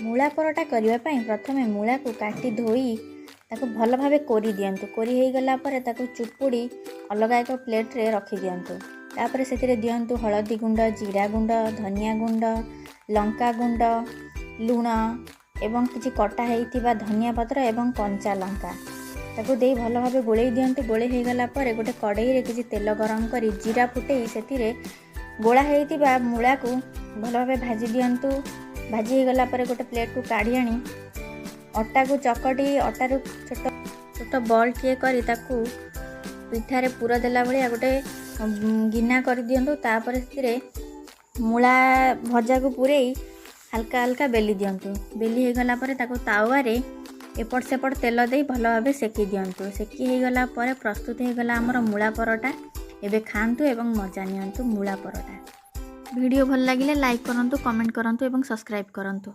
ମୂଳା ପରଟା କରିବା ପାଇଁ ପ୍ରଥମେ ମୂଳାକୁ କାଟି ଧୋଇ ତାକୁ ଭଲ ଭାବେ କୋରି ଦିଅନ୍ତୁ। କୋରି ହେଇଗଲା ପରେ ତାକୁ ଚୁପୁଡ଼ି ଅଲଗା ଏକ ପ୍ଲେଟ୍ରେ ରଖିଦିଅନ୍ତୁ। ତାପରେ ସେଥିରେ ଦିଅନ୍ତୁ ହଳଦୀ ଗୁଣ୍ଡ, ଜିରା ଗୁଣ୍ଡ, ଧନିଆ ଗୁଣ୍ଡ, ଲଙ୍କା ଗୁଣ୍ଡ, ଲୁଣ ଏବଂ କିଛି କଟା ହେଇଥିବା ଧନିଆ ପତ୍ର ଏବଂ କଞ୍ଚା ଲଙ୍କା। ତାକୁ ଦେଇ ଭଲ ଭାବେ ଗୋଳେଇ ଦିଅନ୍ତୁ। ଗୋଳେଇ ହେଇଗଲା ପରେ ଗୋଟେ କଡ଼େଇରେ କିଛି ତେଲ ଗରମ କରି ଜିରା ଫୁଟେଇ ସେଥିରେ ଗୋଳା ହେଇଥିବା ମୂଳାକୁ ଭଲ ଭାବେ ଭାଜି ଦିଅନ୍ତୁ। ଭାଜି ହେଇଗଲା ପରେ ଗୋଟେ ପ୍ଲେଟ୍କୁ କାଢ଼ି ଆଣି ଅଟାକୁ ଚକଟି ଅଟାରୁ ଛୋଟ ଛୋଟ ବଲ୍ଟିଏ କରି ତାକୁ ପିଠାରେ ପୁର ଦେଲା ଭଳିଆ ଗୋଟେ ଗିନା କରିଦିଅନ୍ତୁ। ତାପରେ ସେଥିରେ ମୂଳା ଭଜାକୁ ପୂରେଇ ହାଲକା ହାଲକା ବେଲି ଦିଅନ୍ତୁ। ବେଲି ହେଇଗଲା ପରେ ତାକୁ ତାୱାରେ ଏପଟ ସେପଟ ତେଲ ଦେଇ ଭଲ ଭାବେ ସେକି ଦିଅନ୍ତୁ। ସେକି ହେଇଗଲା ପରେ ପ୍ରସ୍ତୁତ ହେଇଗଲା ଆମର ମୂଳା ପରଟା। ଏବେ ଖାଆନ୍ତୁ ଏବଂ ମଜା ନିଅନ୍ତୁ ମୂଳା ପରଟା। ଭିଡ଼ିଓ ଭଲ ଲାଗିଲେ ଲାଇକ୍ କରନ୍ତୁ, କମେଣ୍ଟ କରନ୍ତୁ ଏବଂ ସବସ୍କ୍ରାଇବ୍ କରନ୍ତୁ।